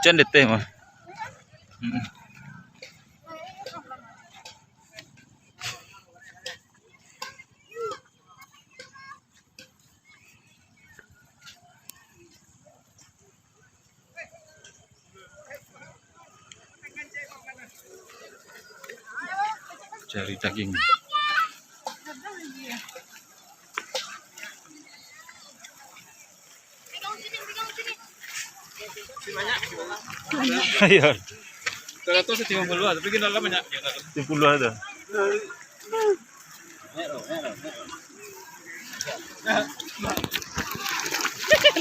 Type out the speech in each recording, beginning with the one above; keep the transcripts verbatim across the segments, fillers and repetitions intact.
Ujan deteh mah. Mm-mm. Cari daging. Iyo. Seratus limo puluah, tapi kini lah banyak. Limo puluah tu.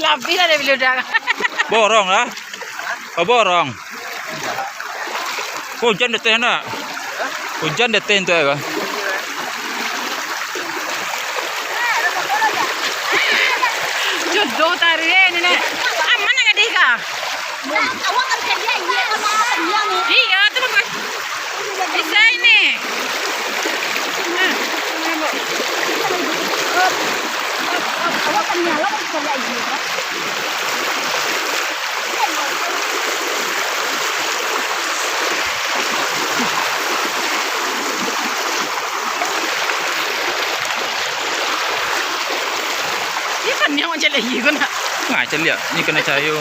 Labiah dari beliau dah. Borong lah. Oh, borong. Hujan deteh nak. Hujan deteh tu apa? Jodoh tarik ni nak. Aman nak gadih kah? Awak kan kerja iya sama apa dia ni? Iya, tu bagus. Bisa ini. Nah, ini, Bu. Awak kan nyala kan kerja iya, kan? Iya kan, yang macam lagi kau nak? Nah, caliak. Ni kena cahayo.